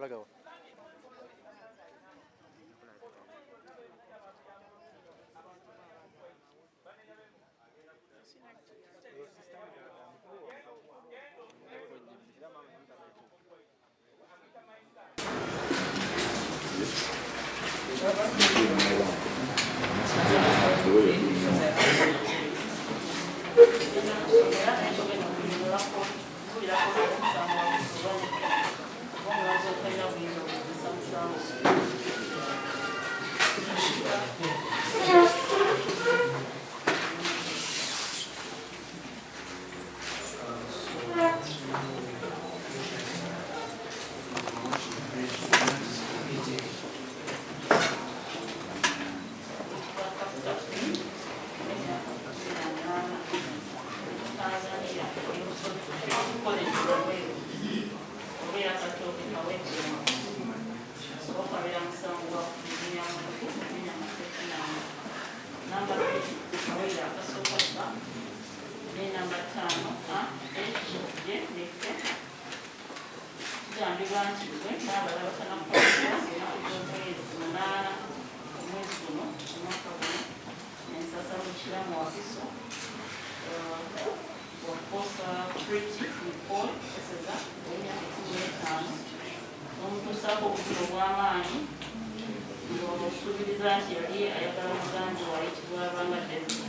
Olagawa? Kigambibwa nti gwe n'abalala batanakukwatibwa ng'ennaku z'omwezi 8 omwezi guno omwaka guno ensasa mu Kiramu Wakiso wakukosa Pretty Nicole Eseza ow'emyaka 15 n'omutuusaako obujjulo obw'amaanyi ng'osuubiriza nti yali ayagala muganzi we ayitibwa Lwanga David.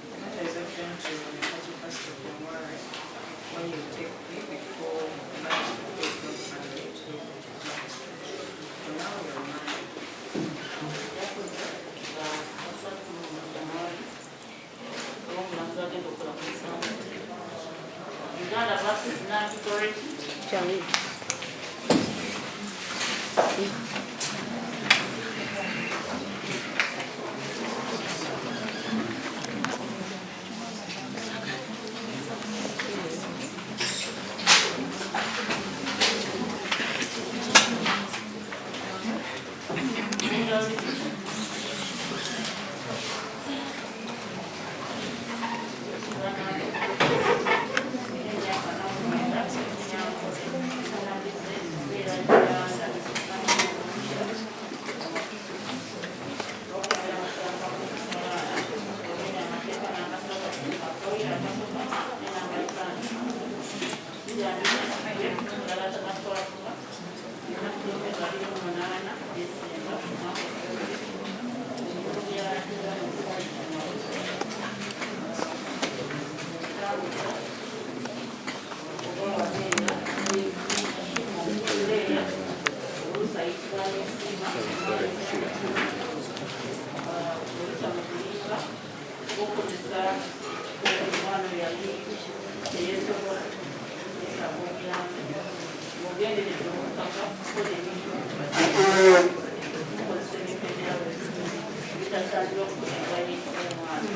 The matter is adjourned to the 31st of January when you take plea before the magistrate court and the magistrate. For now, you're married. Yakoze nga 3 January olw'omulamuzi agenda okukola ku musango. Uganda versus Nambi Goretti. Jangu. Okukozesa omwana oyo yali teyeesobola yeetaaga obuyambi ng'ogenderedde omukaka kukola ebintu mukozesa ebintu ebirabo ebitasaanira okukolebwa eri omwana.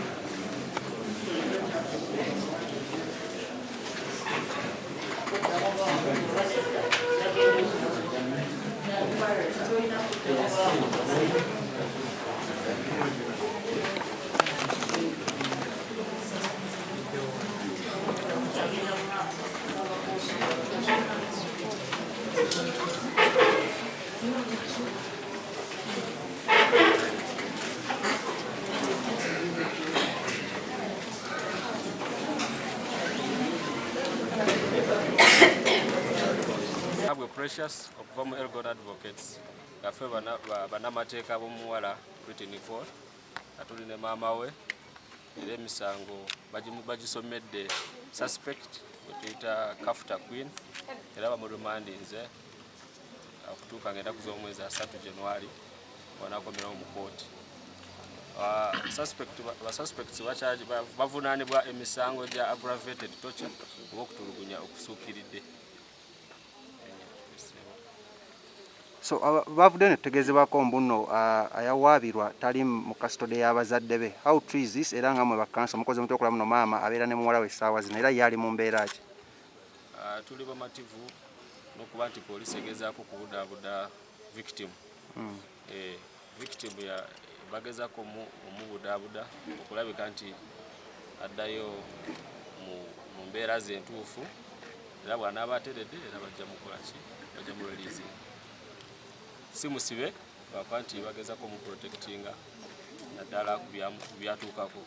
Abwe Precious okuva mu Elgon Advocates ngaffe bannamateeka b'omuwala Pretty Nicole nga tuli ne maama we, era emisango bagisomedde suspect. Wetuyita Kafta Queen, era bamuremandinze okutuuka nga ennaku z'omwezi 3 January wanakomerawo mu kooti. Basuspects bavunaanibwa emisango gya aggravated torture oba okutulugunya okusuukiridde. So bavuddeyo ne tutegeezebwako mbu nno ayawaabirwa tali mu custody y'abazadde be. How true is this? Era nga mwe bacounsel mukoze mutya okulaba muno maama abeera ne muwala we essaawa zino, era ye ali mu mbeera ki? Tuli bamativu n'okuba nti poliisi egezaako okubudaabuda victim. Victim ya bagezaako omubudaabuda okulabika nti addayo mu mbeera ze entuufu, era bw'anaaba ateredde era bajja mukola ki, bajja mu releasing. Si musibe, lwakuba nti bagezaako omuprotectinga naddala ku byatuukako.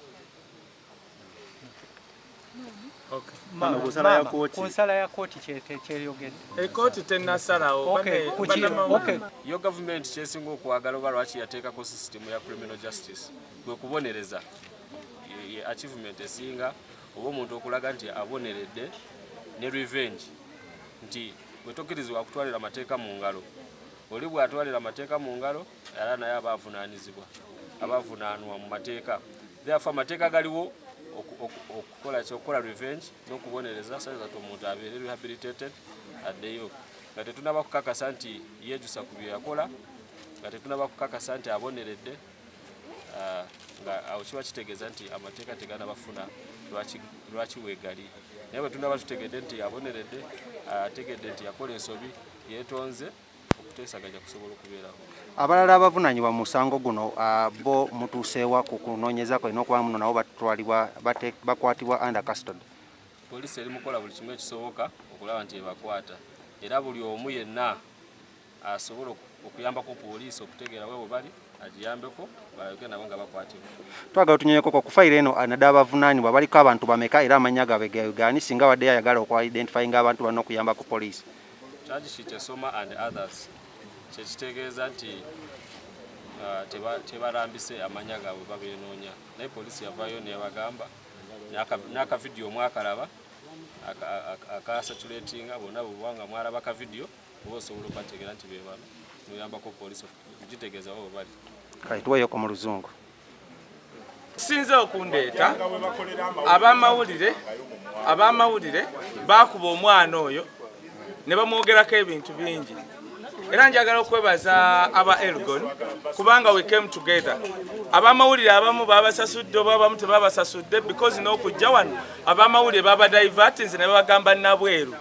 Mama, ku nsala ya kooti. Ku nsala ya kooti kyeyogedde. Ekooti tennasalawo. Okay, ku. Yo gavumenti kyesinga okwagala oba lwaki yateekako system ya criminal justice kwe kubonereza. Ye achievement esinga oba omuntu okulaga nti aboneredde ne revenge, nti bwe tokkirizibwa kutwalira amateeka mu ngalo. Oli bw'atwalira amateeka mu ngalo, era naye aba avunaanizibwa, aba avunaanwa mu mateeka. Therefore amateeka galiwo okukola ki, okukola revenge n'okubonereza so that omuntu abeere rehabilitated, addeyo nga tetunaba kukakasa nti yeejusa ku bye yakola, nga tetunaba kukakasa nti aboneredde. Nga awo kiba kitegeeza nti amateeka teganabafuna lwaki weegali. Naye bwe tunaba tutegedde nti aboneredde, ategedde nti yakola ensobi, yeetonze, okuteesaganya kusobola okubeerawo. Abalala abavunaanyibwa mu musango guno, bo mutuuseewa ku kunoonyeza kwalina okuba muno nabo batwalibwa bakwatibwa under custody? Poliisi eri mukola buli kimu ekisoboka okulaba nti ebakwata, era buli omu yenna asobola okuyambako poliisi okutegeera we bali agiyambeko balabike nabo nga bakwatibwa. Twagala tunyonyeko ku fayiro eno, naddala abavunaanibwa baliko abantu bameka, era amannya gaabwe gaani, singa waddeyo ayagala okuidentifyinga abantu bano okuyamba ku poliisi? Charge sheet esoma "and others", kyekitegeeza nti tebalambise amannya gaabwe babenoonya, naye poliisi yavaayo nebagamba n'akavidiyo mwakalaba akasatulatinga bonna. Bwebanga mwalaba kavidiyo oba osobola okubategeera nti be bano, noyambako poliisi okugitegeeza bo bwe bali. Kale tuweeyoko mu Luzungu. Sinze okundeeta abamawulire bakuba omwana oyo ne bamwogerako ebintu bingi, era njagala okwebaza aba Elgon kubanga we came together. Abamawulire abamu babasasudde oba abamu tebabasasudde, because n'okujja wano abamawulire baba divertinze ne babagamba nabweru,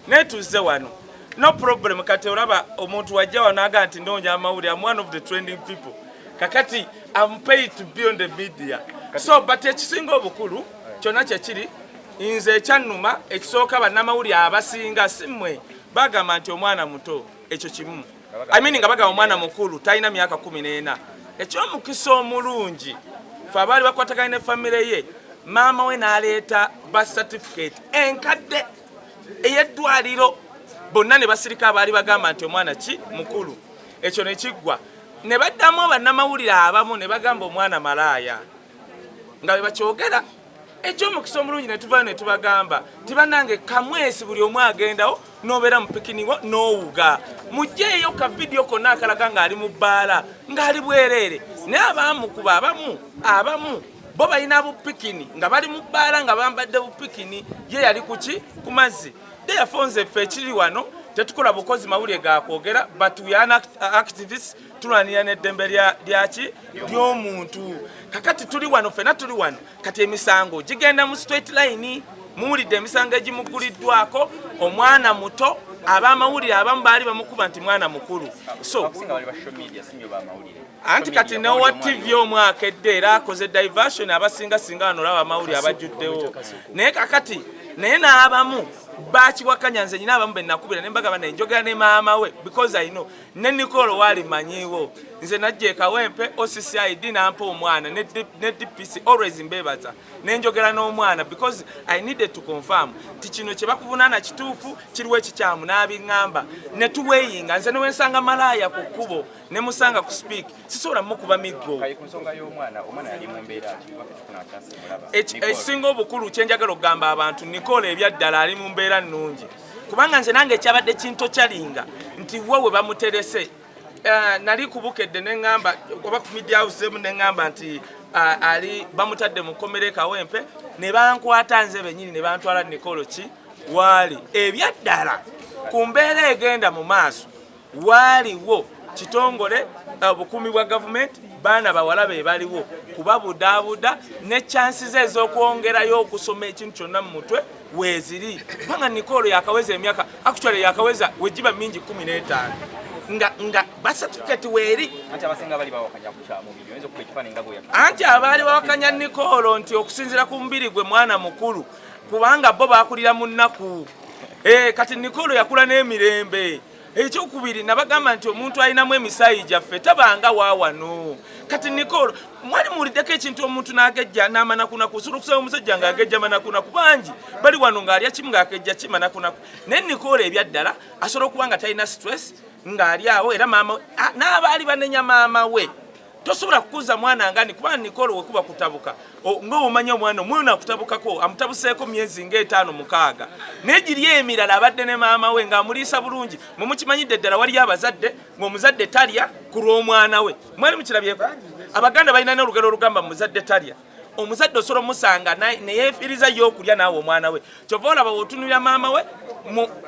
naye tuzze wano, no problem. Kati olaba omuntu wajja wano aga nti ndoonya amawulire. I'm one of the trending people kakati. I'm paid to be on the media, so but ekisinga obukulu kyonna kyekiri, nze ekyannuma ekisooka, bannamawulire abasinga, si mmwe, bagamba nti omwana muto. Ekyo kimu, I mean, nga bagamba omwana mukulu, talina myaka 14. Ekyomukisa omulungi, fe abaali bakwatagana ne famire ye, maama we n'aleeta birth certificate enkadde ey'eddwaliro, bonna ne basirika abaali bagamba nti omwana ki mukulu. Ekyo ne kiggwa. Ne baddamu bannamawulire abamu ne bagamba omwana malaaya, nga bwe bakyogera. Ekyomukisa omulungi ne tuvayo ne tubagamba ti bannange, kamwesi buli omu agendawo n'obeera mu pikiniwo n'owuga, mugjeeyo ka vidiyo konna akalaga ng'ali mu bbaala ng'ali bwereere. Naye abaamukuba abamu bo balina bupikini nga bali mu bbaala nga bambadde bupikini, ye yali kuki ku mazzi. Therefore nze ffe ekiri wano tetukola bukozi mawulire gakwogera, but we are activists, tulwanirira n'eddembe lyaki ly'omuntu. Kakati tuli wano, ffena tuli wano. Kati emisango gigenda mu straight line. Muwulidde emisango egimuguliddwako. Omwana muto, abamawulire abamu baali bamukuba nti mwana mukulu, so anti kati newa TV omwaka edde era akoze diversion. Abasinga singa wano olaba amawulire abajjuddewo, naye kakati naye n'abamu bakiwakanya. Nze nyina abamu benakubira ne mbagamba naye njogera ne maama we, because I know ne Nicole waali manyiiwo. Nze najja ekawempe OCCID nampa omwana ne DPC, always mbebaza, nenjogera n'omwana because I needed to confirm ti kino kye bakuvunaana kituufu, kiriwo ekikyamu, n'abiŋŋamba ne tuweeyinga. Nze newensanga malaaya ku kkubo ne musanga ku speak, sisobola mukuba miggo. Ekisinga obukulu kyenjagala okugamba abantu, Nicole. Nicole ebyaddala ali mu mbeera nnungi, kubanga nze nange ekyabadde kintokyalinga nti wa we bamuterese. Nali kubukedde neŋŋamba oba ku media house emu neŋŋamba nti ali bamutadde mu kkomera e Kawempe, ne bankwata nze bennyini ne bantwala Nicole ki waali. Ebyaddala ku mbeera egenda mu maaso waaliwo kitongole obukuumi bwa gavumenti, baana bawala be baliwo kubabudaabuda ne chansi ze ez'okwongerayo okusoma ekintu kyonna mu mutwe weeziri, kubanga Nicole yakaweza emyaka, actually yakaweza wegiba mingi 15 nga ba certificate weeri. Anti abasinga bali bawakanya ku kya mubiri, oyinza okuba ekifaananyi nga bwe Anti abaali bawakanya Nicole nti okusinziira ku mubiri gwe mwana mukulu, kubanga bo bakulira mu nnaku. Kati Nicole yakula n'emirembe. Ekyokubiri nabagamba nti omuntu alinamu emisaayi gyaffe tabanga waawano. Kati Nicole mwali muwuliddeko ekintu omuntu n'agejja n'amanakunaku? Osobola okusaba omusajja ng'agejja manakunaku, bangi bali wano ng'alya kimu ng'akejja ki manakunaku. Naye Nicole ebyaddala asobola okuba nga talina stress ng'ali awo, era maama n'abaali banenya maama we, tosobola kukuza mwana ngani, kubanga Nicole wekuba kutabuka ng'omanya omwana omwana akutabukako amutabuseeko myezi ng'etaano mukaaga, naye giri emirala abadde ne maama we ng'amuliisa bulungi. Mumukimanyidde ddala waliyo abazadde ng'omuzadde talya ku lw'omwana we. Mwali mukirabyeko? Abaganda balina n'olugero olugamba muzadde talya. Omuzadde osobola omusanga neyefiiriza ye okulya naawe omwana we. Kyova olaba wotunulira maama we,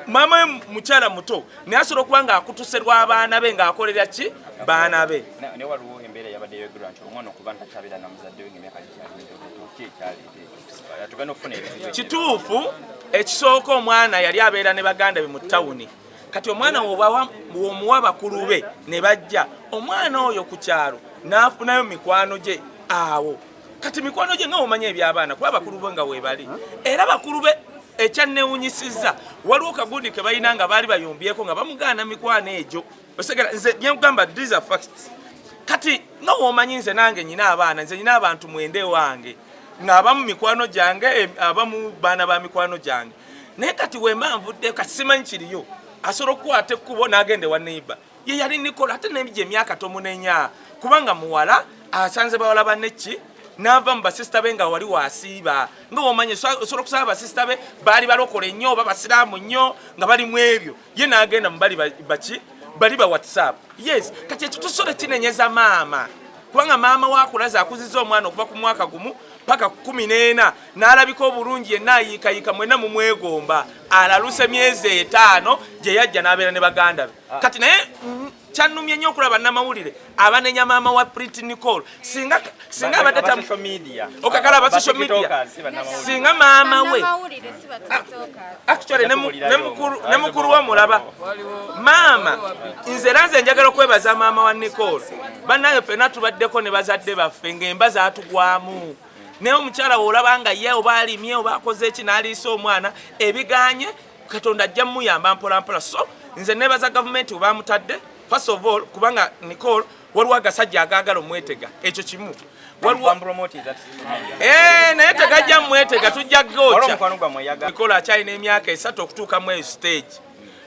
maama we mukyala muto, naye asobola okuba ng'akutuse lw'abaana be, ng'akolera ki baana be. Naye waliwo embeera eyabadde yogerwa nti omwana okuba ntakyabeera na muzadde we ng'emyaka gikyali mitototo, ki ekyaleeta ekyo? Tugenda okufuna ebizibu. Kituufu. Ekisooka omwana yali abeera ne baganda be mu tawuni. Kati omwana womuwa bakulu be ne bajja omwana oyo ku kyalo n'afunayo mikwano gye awo. Kati mikwano gye nga omanya eby'abaana, kuba bakulu be nga weebali, era bakulu be ekyannewunyisizza waliwo kagundi ke balina nga baali bayombyeko nga bamugaana mikwano egyo. Osegera nze byengamba, these are facts. Kati nga womanyi nze nange nyina abaana, nze nyina abantu mwenda ewange, ng'abamu mikwano gyange, abamu baana ba mikwano gyange. Naye kati wemba nvuddeyo, kati simanyi kiriyo, asobola okukwata ekkubo n'agenda ewa neighbor. Ye yali Nicole, ate nebigya emyaka tomunenya, kubanga muwala asanze bawala banne ki n'ava mu basisita be nga wali wasiiba. Nga womanyi osobola okusaba basisita be baali balokole nnyo oba basiraamu nnyo nga bali mu ebyo, ye n'agenda mu bali baki bali ba WhatsApp. Yes, kati ekyo tusobola kinenyeza maama, kubanga maama wakulaza akuziza omwana okuva ku mwaka gumu paka 14 n'alabika obulungi, yenna ayiikayiika, mwenna mumwegomba. Alaluse myezi 5 gye yajja n'abeera ne baganda be. Kati naye kyannumye nnyo okulaba bannamawulire abanenya maama wa Pretty Nicole. Singa abadde okakala aba social media, singa maama we actually ne mukulu we mulaba maama. Nze era nze njagala okwebaza maama wa Nicole. Bannange ffenna tubaddeko ne bazadde baffe ng'emba zaatugwamu, naye omukyala woolaba nga ye oba alimye oba akoze eki n'aliisa omwana ebiganye, Katonda ajja muyamba mpola mpola. So nze nebaza gavumenti webamutadde first of all, kubanga Nicole waliwo agasajja agaagala omwetega, ekyo kimu. Naye tegajja mwetega, tujja goca. Nicole akyalina emyaka 3 okutuuka mu eyo stage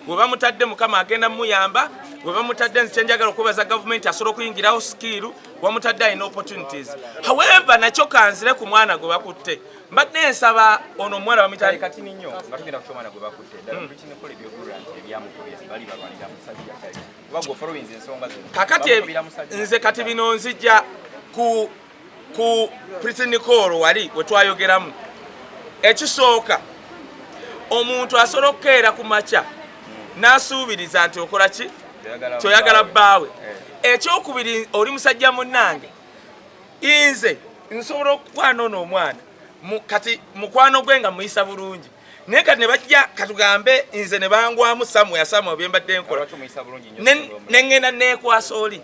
we bamutadde. Mukama agenda muyamba we bamutadde. Nze kyenjagala okwebaza gavumenti, asobola okuyingirawo skill wamutadde, alina opportunities. However, nakyo kanzire ku mwana gwe bakutte, mbadde nsaba ono omuwala bamuyita Kati nnyo nga tugenda ku kyomwana gwe bakutte ddala, Pretty Nicole ebyogulwa nti ebyamukubya bali balwanira musajja, kuba gwe followings ensonga zino. Kakati Bamukubira musajja. Nze kati bino nzijja ku Pretty Nicole wali we twayogeramu. Ekisooka, omuntu asobola okukeera ku makya n'asuubiriza nti okola ki kyoyagala bbaawe. Ekyokubiri, oli musajja munnange, nze nsobola okukwana ono omwana kati mukwano gwe nga muyisa bulungi, naye kati ne bajja katugambe nze ne bangwamu samwe samwe bye mbadde nkola, Lwaki omuyisa bulungi nnyo? Ne ŋŋenda neekwasa oli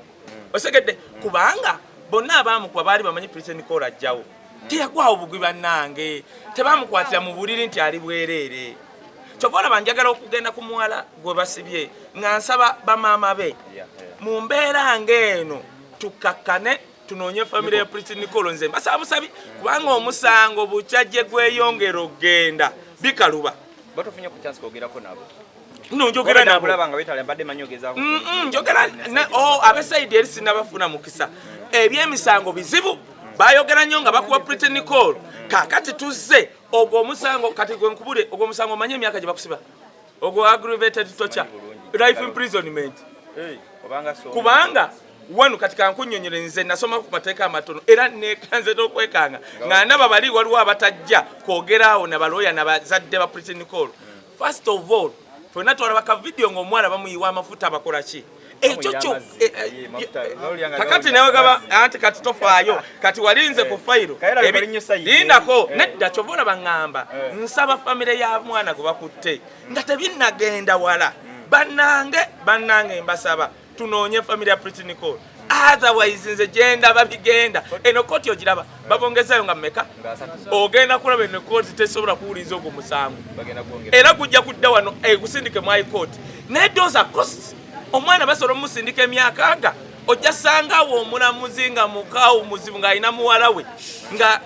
osegedde, kubanga bonna abaamukuba baali bamanyi Pretty Nicole ajjawo. Teyagwawo bugwi, bannange, tebamukwatira mu buliri nti ali bwereere. Kyova olaba njagala okugenda ku muwala gwe basibye nga nsaba bamaama be mu mbeera ng'eno tukkakkane, tunoonye famire ya Pretty Nicole. Nze mbasaba busabi, kubanga omusango bukya gye gweyongera okugenda bikaluba. Batufunye ku chance kwogerako nabo? No, njogera nabo. Kulaba nga wetala mbadde manyi ogezaako. Njogera oh, ab'e side eri sinnabafuna mukisa. Ebyemisango bizibu. Bayogera nnyo nga bakuwa Pretty Nicole. Kakati tuzze ogwo omusango, kati gwe nkubule ogwo omusango, omanye emyaka gye bakusiba ogwo aggravated torture, life imprisonment. Kubanga wano kati kankunyonyole, nze nasoma ku mateeka amatono era nekanze n'okwekanga nga ndaba bali waliwo abatajja kwogera awo nabalooya nabazadde ba Pretty Nicole. First of all, fenna twalaba ka video ng'omuwala bamuyiwa amafuta, abakola ki ekyo kyo. Kakati newegaba anti kati tofaayo, kati walinze ku fayiro lindako. Nedda, kyova olaba ŋŋamba nsaba famire ya mwana gwe bakutte nga tebinnagenda wala. Bannange, bannange, mbasaba tunoonye famire ya Pretty Nicole, otherwise nze gyendaba bigenda. Eno kooti ogiraba babongezayo nga mmeka? Ogenda kulaba eno kooti tesobola kuwuliriza ogwo musango, era gujja kudda wano egusindike mu high court. Naye those are costs. Omwana basobola omusindika emyaka nga ojja sangawo omulamuzi nga mukaawu muzibu ng'alina muwala we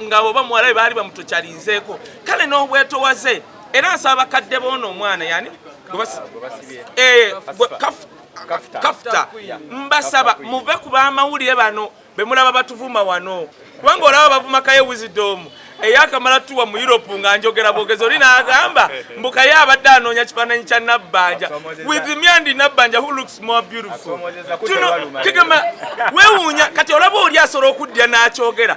nga oba muwala we baali bamutukyalinzeeko. Kale n'obwetowaze, era nsaba bakadde boona omwana yani Kafuta, mbasaba muve ku bamawulire bano bemulaba batuvuma wano, kubanga olaba bavuma Kaye Wisdom eyakamala tuwa mu Europe nga njogera bwogezi oli n'agamba mbu Kaye abadde anoonya kifaananyi kya Nabbanja. With me and Nabbanja, who looks more beautiful? Kigamba weewuunya. Kati olaba oli asobola okuddya n'akyogera.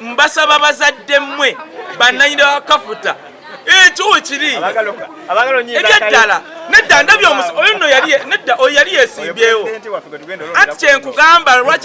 Mbasaba bazadde mmwe bannanyini wa Kafuta, ekyo wekiri ebyaddala. Nedda, ndabye oyo nno yali, nedda, oyo yali yesimbyewo. Anti kyenkugamba lwaki